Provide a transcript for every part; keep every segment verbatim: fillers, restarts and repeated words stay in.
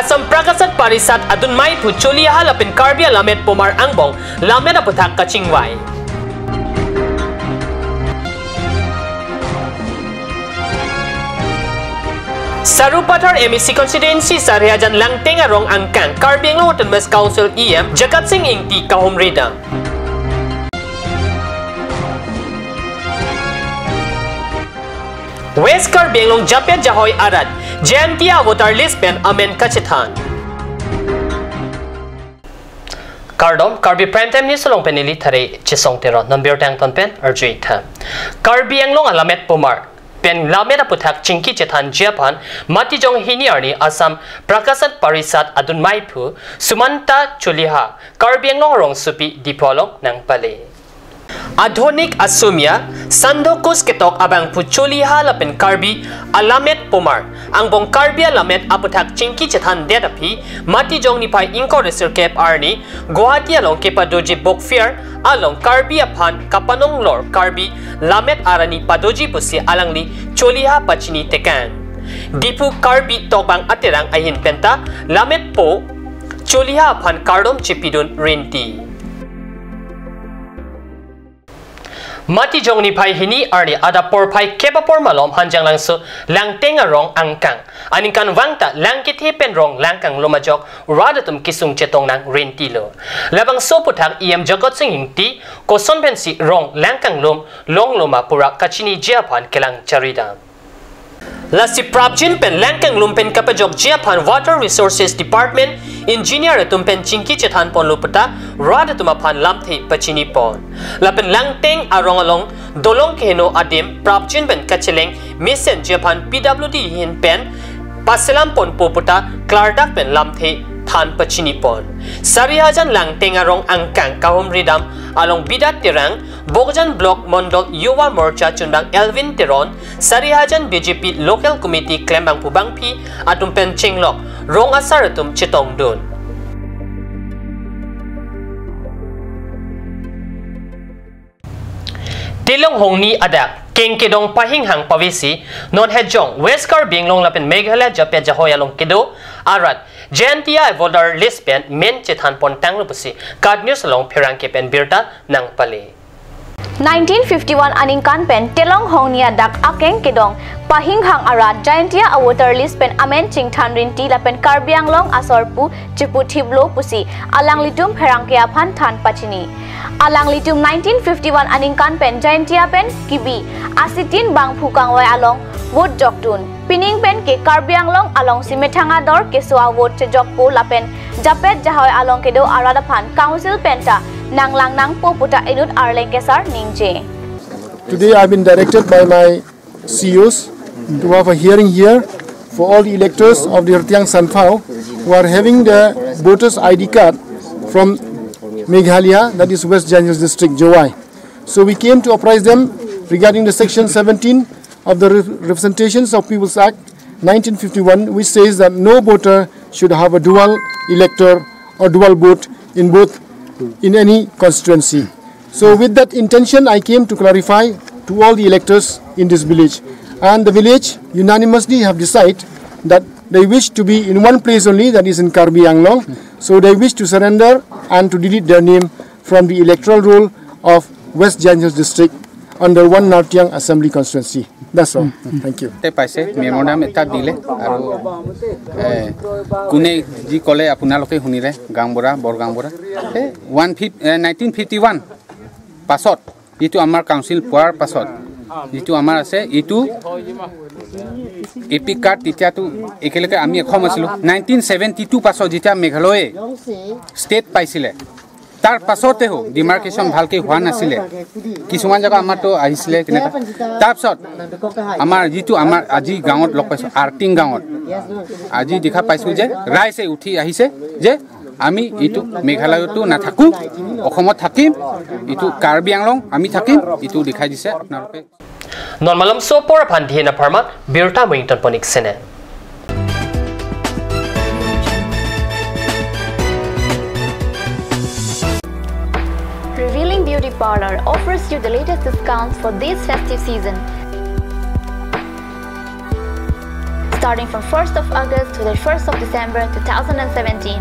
Assam Prakashat Parishad adun maiphu Choliha lapen Karbi alammet pomar angbong lammet aputhak kachingvai. Sarupathar M A C constituency Sarihajan Langteng arong angkang Karbi Anglong Autonomous Council E M Jagat Sing Engti kahumri dam. West Karbi Anglong Japia Jahoi arat Jaintia voter list pen amen kachethan. Kardom, Karbi Prime Time News along pen neli Thare Chesong Teron, non birta angton pen arju-ik tha. Karbi Anglong alammet pomar pen lammet aputhak chingki chethanji aphan Matijong hini arni Assam Prakashat Parishad adun maiphu Sumanta Choliha Karbi Anglong rongsopi Diphu along nangpale. Adhonik asomia, Sandho Kush ketok abangphu Choliha lapen Karbi alammet pomar angbong Karbi alammet aputhak chingki chethandet aphi Matijong niphai ingkoi ra sirkep arni Guwahati along kepadoji book fair along Karbi aphan kapanong lor Karbi lammet arani padoji pusi alangli Choliha pachini tekang. Diphu Karbi tokbang aterang ahin penta lammetpo Choliha aphan kardom chepidun rinti. Matijong niphai hini arni adap porphai kep apor malom Hanjanglangso Langteng arong angkang aningkanvang ta lang kethe pen rong lang kanglum ajok rat atum kesung chetong nang rintilo. Labangso aputhak E M Jagat Sing Engti koson pensi rong lang kanglum longlo ma pura kachiniji aphan kelang chari dam. Lasi prapjin pen lang kanglum pen kapajokji aphan Water Resources Department engineer atum pen chingki chethan ponlo puta rat atum aphan lamthe pachini pon. Lapen Langteng arong along dolong keheno adim prapjin pen kacheleng mesenji aphan P W D ahin pen paselam ponpo puta klardak pen lamthe than pachini pon. Sarihajan Langteng arong angkang kahumri dam along Bidat Terang, Bokajan Block Mondol Yuva Morcha chunbang Elvin Teron, Sarihajan B J P Local Committee klembangphu bangphi atum pen chenglok rong asar atum chetongdun. Telong hongni adak keng kedong pahinghang pavesi non Hejong West Karbi Anglong lapen Meghalaya Japia Jahoi along kedo arat Jaintia voter list pen men chethan pontanglo pusi KAT News along pherangke pen birta nangpale. Nineteen fifty-one aningkan pen telong hongni adak akeng kedong pahinghang arat Jaintia a voter list pen amen chingthan rinti lapen Karbi Anglong asor pu chiputhiplo pusi alanglitum pherangke aphan than pachini. Alanglitum nineteen fifty-one aningkan pen Jaintia pen kibi asitin bangphu kangvai along vote jokdun. Pining pen ke Karbi Anglong alongsi methang ador keso a vote chejokpo lapen Japia Jahoi along kedo arat aphan council penta nanglang nangpo puta inut arleng kesar ningje. Today I've been directed by my C E Os to have a hearing here for all the electors of the Ratiang Sanphau who are having the voters I D card from Meghalaya, that is West Jaintia District, Jowai. So we came to apprise them regarding the section seventeen of the Re-, Representations of People's Act nineteen fifty-one, which says that no voter should have a dual elector or dual vote in both, in any constituency. So with that intention, I came to clarify to all the electors in this village. And the village unanimously have decided that they wish to be in one place only, that is in Karbi Anglong. So they wish to surrender and to delete their name from the electoral roll of West Jaintia District under one Nartiang Assembly Constituency. That's all. Thank you. তে পাইছে, মেমৰেণ্ডাম এটা দিলে আৰু, এ, কোনে যি ক'লে আপোনালোকে শুনিলে, গাঁওবুঢ়া, বৰগাঁওবুঢ়া। এই ওৱান ফিফ-, এ, নাইনটিন ফিফটি ওৱান পাছত যিটো আমাৰ কাউন্সিল পোৱাৰ পাছত যিটো আমাৰ আছে, এইটো এ পি কাৰ্ড তেতিয়াতো একেলগে আমি অসম আছিলোঁ। নাইনটিন ছেভেণ্টি টু পাছত যেতিয়া মেঘালয়ে ষ্টেট পাইছিলে, তাৰ পাছতে হওক ডিমাৰ্কেশ্যন ভালকৈ হোৱা নাছিলে, কিছুমান জেগা আমাৰতো আহিছিলে তেনেকুৱা। তাৰপিছত আমাৰ যিটো আমাৰ আজি গাঁৱত লগ পাইছোঁ, আৰ্টিং গাঁৱত আজি দেখা পাইছোঁ যে ৰাইজে উঠি আহিছে যে আমি এইটো মেঘালয়তো নাথাকোঁ, অসমত থাকিম, এইটো কাৰ্বি আংলং আমি থাকিম, এইটো দেখাই দিছে আপোনালোকে। Non malomso apor aphan dihin apharman birta mo ingtonpon-ik sene. Revealing Beauty Parlor offers you the latest discounts for this festive season. starting from first of August to the first of December two thousand seventeen.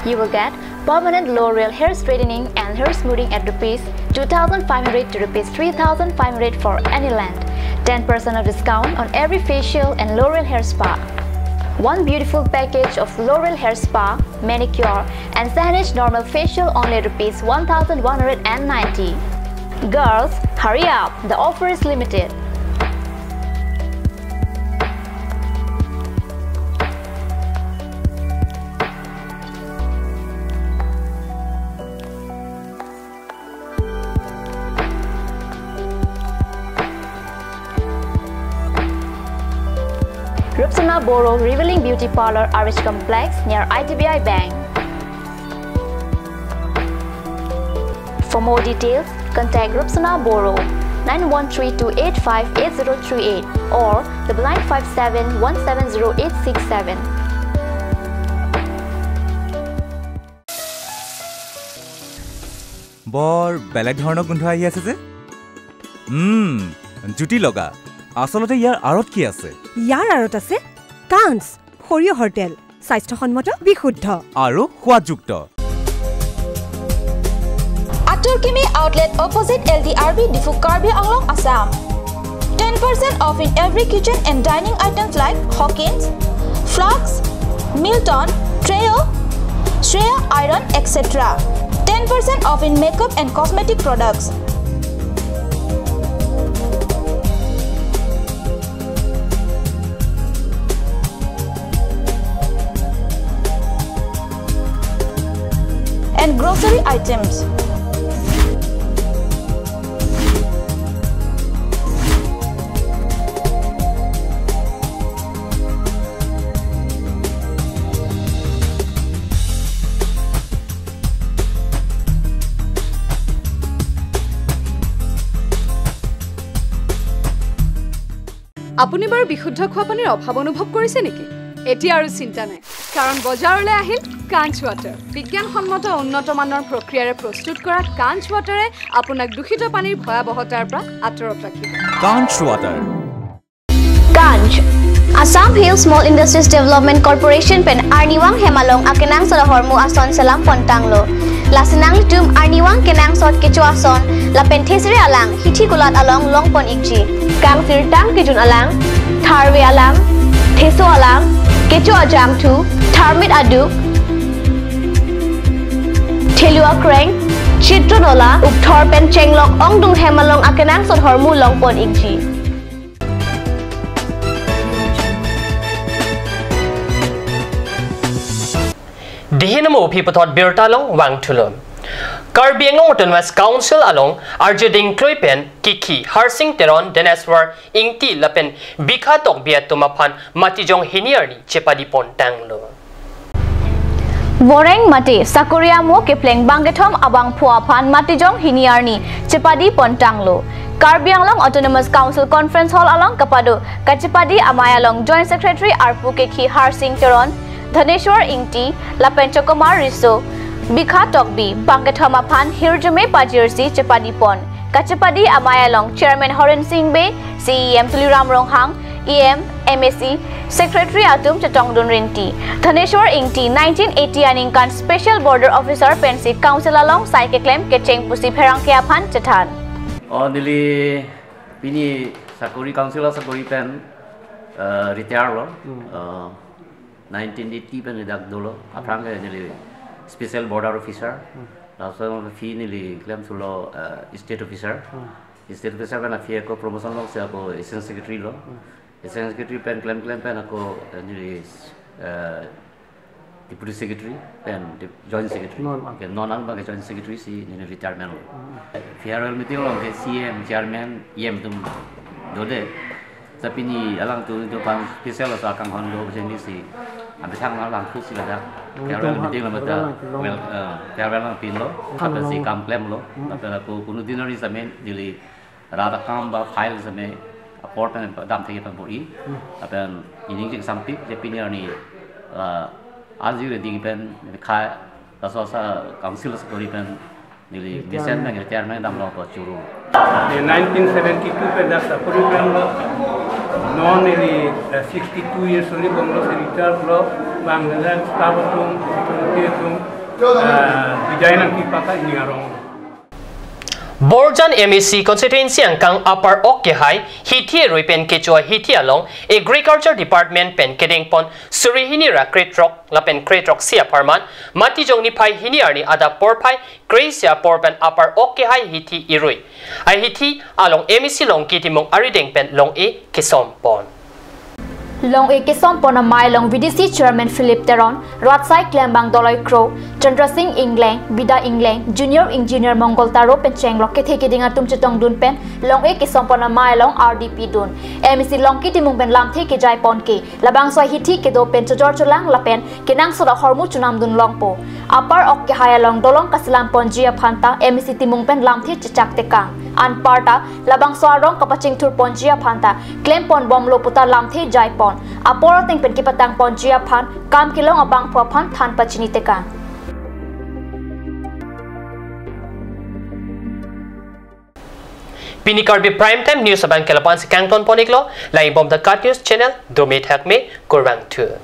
You will get permanent low-rel hair straightening and hair smoothing at rupees two thousand five hundred to rupees three thousand five hundred for any length. Ten percent of discount on every facial and low-rel hair spa. One beautiful package of low-rel hair spa, manicure, and Sahnish normal facial only rupees one thousand one hundred and ninety. Girls, hurry up! The offer is limited. Rupsona Boro Revealing Beauty Parlor, R H Complex, near I D B I Bank. For more details, contact Rupsona Boro, nine one three two eight five eight zero three eight or double nine five seven one seven zero eight six seven. বৰ বেলেগ ধৰণৰ গোন্ধ আহি আছে যে। উম, জুতি লগা। আচলতে ইয়াৰ আঁৰত কি আছে? ইয়াৰ আঁৰত আছে কাঞ্চ, সৰিয়হৰ তেল, স্বাস্থ্যসন্মত, বিশুদ্ধ। আৰু সোৱাদযুক্ত। Atur Kimi Outlet, opposite L D R B, Diphu, Karbi Anglong, Assam. Ten percent off in every kitchen and dining items like Hawkins, Flask, Milton, Trio, Shreya Iron, et cetera. Ten percent off in makeup and cosmetic products. And grocery items. আপুনি বাৰু বিশুদ্ধ খোৱা পানীৰ অভাৱ অনুভৱ কৰিছে নেকি? এতিয়া আৰু চিন্তা নাই, কাৰণ বজাৰলৈ আহিল কাঞ্চ ৱাটাৰ। বিজ্ঞানসন্মত উন্নত মানৰ প্ৰক্ৰিয়াৰে প্ৰস্তুত কৰা কাঞ্চ ৱাটাৰে আপোনাক দূষিত পানীৰ ভয়াৱহতাৰ পৰা আঁতৰত ৰাখিব। কাঞ্চ water. Kanch, Assam Hill Small Industries Development Corporation pen arnivang hem along akenangsot ahormu ason selam pontanglo. Lasi nanglitum arnivang kenangsot kecho ason lapen thesere alang hithi kulat along longpon ikji. Kangsirtang kejun alang, tharve alang, theso alang, kecho ajangthu, tharmit aduk, thelu akreng, chitron ola, ukthor pen chenglok ongdung hem along akenangsot ahormu longpon ikji. Dihin mo phi pathot birta along vangthulo. Karbi Anglong Autonomous Council along arjuding kloi pen Kikhi, Harsing Teron, Dhaneswar Ingti lapen Bikha Tokbi atum aphan Matijong hini arni chepadi pontanglo. Voreng mate sakori amo kepleng bangkethom abangphu aphan Matijong hini arni chepadi pontanglo. Karbi Anglong Autonomous Council Conference Hall along kapado kachepadi amei along Joint Secretary arpu Kikhi Harsing Teron, Dhaneswar Ingti lapen Chokomar Riso, Bikha Tokbi bangkethom aphan hirjume pajirsi chepadi pon. Kachepadi amei along Chairman Horen Sing Bey, C E M Tuliram Ronghang, E M, M A C, Secretary atum chetongdun rinti. Dhaneswar Ingti nineteen eighty aningkan Special Border Officer pensi Council along sai keklem kecheng pusi pherangke aphan chethan. Oh, neli pini sakori council sakori pen, eh, retire lo. Hmm. Eh, nineteen eighty pen dak dolo. Aphrang ke neli Special Border Officer. Hmm. Laso aphi neli klemthulo, eh, State Officer. Hmm. State Officer pen aphi ako promotion lo, si ako Assistant Secretary lo. Hmm. Assistant Secretary pen klem klem pen ako, eh, neli, eh, Deputy Secretary pen Dep-, Joint Secretary. Non. Ke non ang bang Joint Secretary si neli retirement lo. Hmm. Farewell meeting along ke C E M, Chairman, E M atum dode. Tapi neli alangtum, tum aphan special asa kanghon do jeng si. Amethang alangtum si ladak. Hmm, farewell tum meeting aphan, lo mata. Farewell, eh, farewell nangpinlo. Hmm, tapi si lo. Kam klemlo. Hmm. Tapi ako kunu dinner is amen neli rat akam ba file seme apor pen dam thek pen bor-i. Hmm. Lapen ining chingsampik je pini arni, ah, arju ready pen khai laso asa council sakori pen Neli mesen nang retirement damlo to churu. Nineteen seventy-two pen dak sakori damlo. Non neli, eh, sixty-two years old bonglo si retire lo. Bang nela staff atum, security atum, eh, bidai nangkepaklang arong. Borjan M A C constituency angkang Upper Ok Kehai hithi erui pen kecho ahithi along Agriculture Department pen kedengpon suri hini ra krethrok lapen krethrok isi apharman Matijong niphai hini arni adap porphai kre-isi apor pen Upper Ok Kehai hithi erui. Ahithi along M A C Longki Timung arideng pen long-e kesompon. Long-e kesompon amei along V D C Chairman Philip Teron, rat asai klembang Doloi Kro, Chandra Sing Engleng, Bida Engleng, Junior Engineer Mongol Taro pen chenglok kethe keding atum chetongdun pen long-e kesompon amei along ardi pidun. M A C Longki Timung pen lamthe kejaipon ke labangso ahithi kedo pen chojor cholang lapen kenangsot ahormu chonamdun longpo. Upper Ok Kehai along dolong kaselamponji aphan ta M A C Timung pen lamthe chechak tekang. Anparta labangso arong kapachingthurponji aphan ta klemponbomlo puta lamthe jaipon. Apor ateng pen kepatangponji aphan kam kelong abangphu aphan than pachini tekang. Pini Karbi Prime Time News abang ke lapu-an si kangtonpon-iklo, langbom the KAT News Channel, dome thakme, kurvangthu.